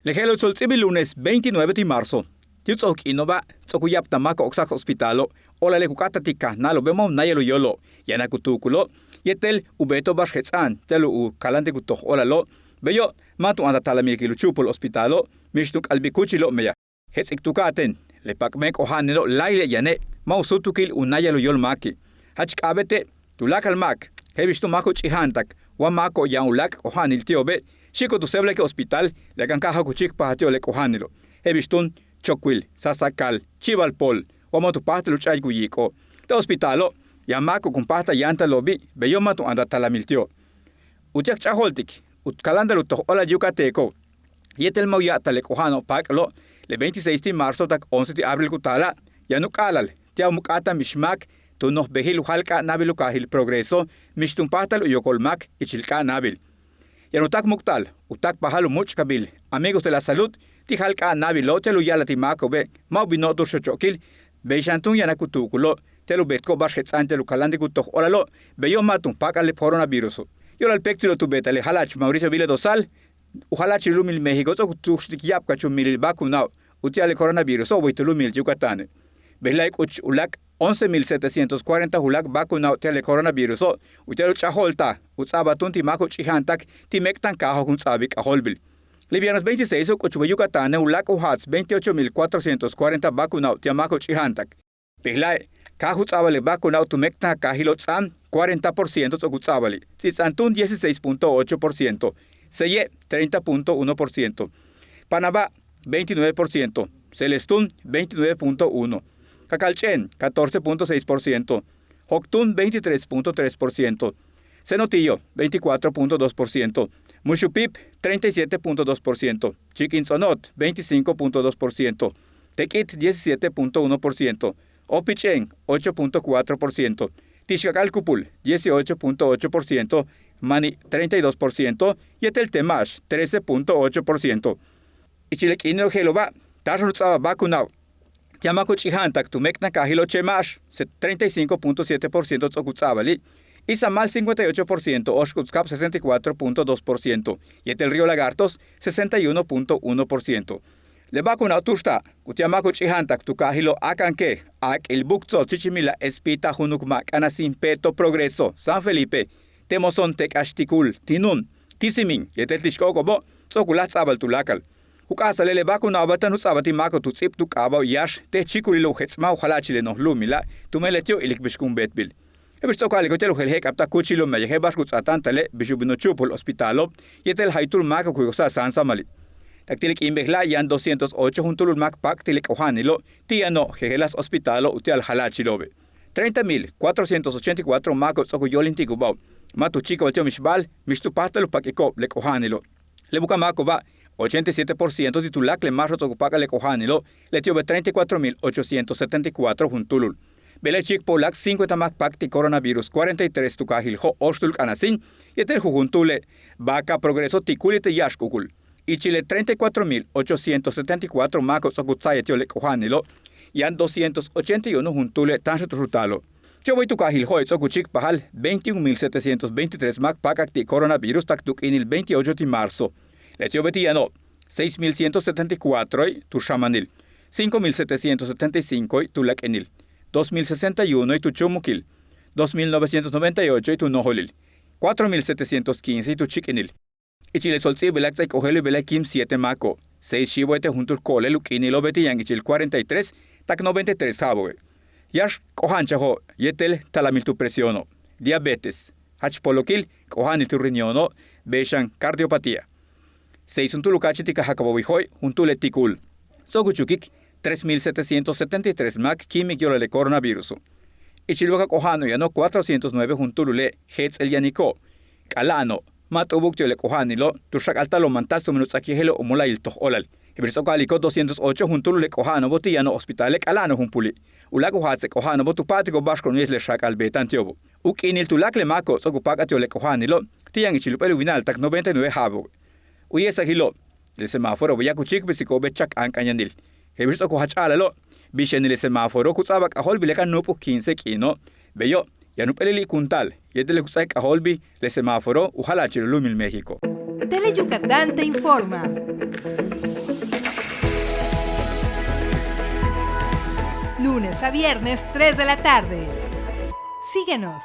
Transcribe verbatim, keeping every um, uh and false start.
Le je'elo' u tsolt'íibil lunes veintinueve ti' marzo, ti' u ts'o'ok k'iino'oba' ts'o'ok u ya'abtal máako'ob k ts'áaj hospitalo', óolale' ku k'áata'al ti' kajnáalo'ob beomo' náayal u yóolo', yaan k tu'ukulo' yéetel u beeto'ob ba'ax jets'a'an ti'al u kaláantik u toj óolalo'. Beyo' ma' tu áantaj talamil kil u chúupul hospitalo', mix tu k'albil kúuchilo'ob meyaj. Jets'ik tu ka'atéen, le pak'meen k'oja'anilo' láayli' yane' ma' u súutukil u náayal u yóol máake'. Jach k'a'abéete' tuláakal máak je'el bix túun máako'ob ch'ija'antak wa máako'ob yaan u láak' k'oja'anil ti'obe', xíiko'ob tu séeblaik hospital le ka'anka'ajo'ob ku chíikpajal ti'ob le k'oja'anilo', je'el bix túun Chocuil, Sasakal, Chivalpol, wa ma' tu páajtal u ch'a'ayik u yiik'o'. Le hospitalo' yaan máako'ob kun páajtal yáantalo'obi', beyo' ma' tu áantaj talamil ti'ob. Uti'al k ch'a'ajo'oltik u kaláanta'al u toj óolal yucateco' yéetel ma' u ya'abtal le k'oja'ano'ob pak'lo', le veintiséis ti' marzo tak once ti' abril ku taala', yaan u k'a'alal ti'al u k'áataj mix máak tu noj bejil u jáal k'a'ana'abil u kaajil Progreso, mix tun páajtal u yokol máak ichil k'a'ana'abil. Yaan u táak' muuk'tal u táakpajal u múuch'kabil Amigos de la Salud ti' jáal k'a'ana'abilo' ti'al u ya'ala'al ti' máako'obe' ma' u bino'ob tu xoch'o'okil, bey xan túun yaan k tu'ukulo' ti'al u beetko'ob ba'ax jets'a'an ti'al u kaláantik u toj óolalo', beyo' ma' tun páak'al le coronaviruso'. Yo'olal péektsilo'ob tu beeta'al le jala'ach Mauricio Vila Dosal, u jala'achil u lu'umil México ts'o'ok u tu'uxtik ya'abkach u milil vacunao' uti'al le coronaviruso' way tu lu'umil Yucatane'. Bejla'e' k'uch u láak' once mil setecientos cuarenta u láak' vacunao' ti'al le coronaviruso' uti'al u ch'a'ajo'oltaj u ts'a'abal túun ti' máako'ob ch'ija'antak ti' méek'tankaajo' jun ts'a'abil k'ajóolbil. Le viernes veintiséiso' k'uchuk Yucatane' u láak' u jaats veintiocho mil cuatrocientos cuarenta vacunao' ti'al máako'ob ch'ija'antak. Bejla'e' káaj u ts'a'abal le vacunao' tu méek'tankaajilo' ts'aan cuarenta por ciento ts'o'ok u ts'a'abali'. Ts'its'an túun dieciséis punto ocho por ciento. Seye' treinta punto uno por ciento. Panabá veintinueve por ciento. Celestún veintinueve punto uno. Kakalch'éen catorce punto seis por ciento. Joctún veintitrés punto tres por ciento. Cenotillo veinticuatro punto dos por ciento. Muxupip treinta y siete punto dos por ciento. Chikin Ts'ono'ot veinticinco punto dos por ciento. Tek'it diecisiete punto uno por ciento. Opich'éen ocho punto cuatro por ciento. Tixkak'al Cupul dieciocho punto ocho por ciento. Mani' treinta y dos por ciento. Yéetel Temax trece punto ocho por ciento. Ichil le k'iinilo' je'elo'oba' táanxan u ts'a'abal vacunao' ti'al máako'ob ch'ija'antak tu méek'tankaajilo' Chemax treinta y cinco punto siete por ciento ts'o'ok u ts'a'abali'. Izamal cincuenta y ocho por ciento, Oxkutzcab sesenta y cuatro punto dos por ciento. Yéetel Río Lagartos sesenta y uno punto uno por ciento. Le vacunao' tu'uxta'ab uti'al máako'ob ch'ija'antak tu kaajilo' Akanke, Ak'il, Buctzo, Chichimilá, Espita, Junukma, K'anasín, Peto, Progreso, San Felipe, Temozón, Tekax, Ticul, Tinun, Tizimín yéetel Tixk'o'oko'obo' ts'o'ok u láaj ts'a'abal tuláakal. Ku k'a'ajsa'ale' le vacunao'oba' táan u ts'a'abal ti' máako'ob tu ts'íib tu k'aaba' u yáax te' chíikulilo' u jets' máaj u jala'achil le noj lu'umila' tumen leti'ob ilik bix kun beetbil. Je'el bix ts'o'ok k a'aliko'ob ti'al u jeel je'ek'abtaj kúuchilo'ob meyaj je'el ba'ax ku ts'aatáantale' bix u bin u chúupul hospitalo' yéetel jaytúul máako'ob ku yojsa'al sáansamali'. Tak ti' le k'iin bejela' yaan doscientos ocho juntúulul máak paak' ti' le k'oja'anilo' ti' yano'ob jejeláas hospitalo' uti'al jala'achilo'obe'. Treinta mil cuatrocientos ochenta y cuatro máako'ob ts'o'ok u yóolintikubáajo'ob ma' tu chíikabal ti'ob mix ba'al mix tu páajtal u pak'iko'ob le k'oja'anilo'. Le buka'aj máako'oba' ochenta y siete por ciento ti' tuláakal le máaxo'ob ts'o'ok u pak'al le k'oja'anilo', leti'obe' treinta y cuatro mil ochocientos setenta y cuatro juntúulul. Bejla'e' chíikpajul u láak' cincuenta máak paak' ti' coronavirus, cuarenta y tres tu kaajil Jo', Óoxtúul, K'anasín yéetel jujuntúule' Vaca, Progreso, Ticul yéetel Ya'ax K'ukul. Ichil le treinta y cuatro mil ochocientos setenta y cuatro máako'ob ts'o'ok u tsa'ayal ti'ob le k'oja'anilo', yaan doscientos ochenta y uno juntúule' táanxan tu xutaalo'. Ti'ob way tu kaajil Jo'e' ts'o'ok u chíikpajal veintiún mil setecientos veintitrés máak páak'ak ti' coronavirus tak tu k'iinil veintiocho ti' marzo. Leti'obe' ti' yano'ob seis mil ciento setenta y cuatroi' tu xamanil, cinco mil setecientos setenta y cincoi' tu lak'inil, dos mil sesenta y unoi' tu chúumukil, dos mil novecientos noventa y ochooi' tu nojolil, cuatro mil setecientos quincei' tu chíik'inil. Ichil le tsolt'íibilak ts'áa k ojéelo' bejla'e' kim siete máako'ob, seis xiibo'ob yéetel juntúul ko'olel u k'iinilo'ob beeti' yaan ichil cuarenta y tres tak noventa y tres ja'abo'obe'. Yáax k'oja'anchajo'ob yéetel talamil tu presiono', diabetes, jach polokil k'oja'anil tu riñono', bey xan cardiopatía. Seis juntúul u ka'achil ti' kajakabawi Jo'e' juntúule' Ticul. Ts'o'ok u chukik tres mil setecientos setenta y tres máak kíimik yo'olal le coronaviruso'. Ichil baka k'oja'ano'ob yano'ob cuatrocientos nueve juntúulule' jets'el yaniko'ob, k'ala'ano'ob, ma' t'u'ubuk ti'ob le k'oja'anilo' tu xak'alta'al u mantas tumen u ts'aak yéejelo'ob u mola'ayil toj óolal. Je'el bix ts'o'ok k a'aliko'ob doscientos ocho juntúulul le k'oja'ano'obo' ti' yano'ob hospitale' k'ala'ano'ob jumpuli'. U láak' u jaatse' k'oja'ano'obo' tu pa'atiko'ob ba'ax kun u yéetel le xak'al beeta'an ti'obo'. U k'iinil tuláakal le máako'ob ts'o'ok u pak'al ti'ob le k'oja'anilo' ti' yaan ichil jump'éel u winal tak noventa y nueve ja'abo'obe'. U ye'esajilo', le semáforoo'obe' yaan ku chíikpesiko'obe' chak k'áank'anyanil. Je'el bix ts'o'ok u jach a'alalo', bix yanil le semáforo ku ts'a'abal k'ajóolbil le ka nu'up'uk quince k'iino'. Beyo' yaan jump'éelili' kun taal yéetel le ku ts'áaik k'ajóolbil le semáforo u jala'achil u lu'umil México. Tele Yucatán te informa. lunes a viernes, tres de la tarde. Síguenos.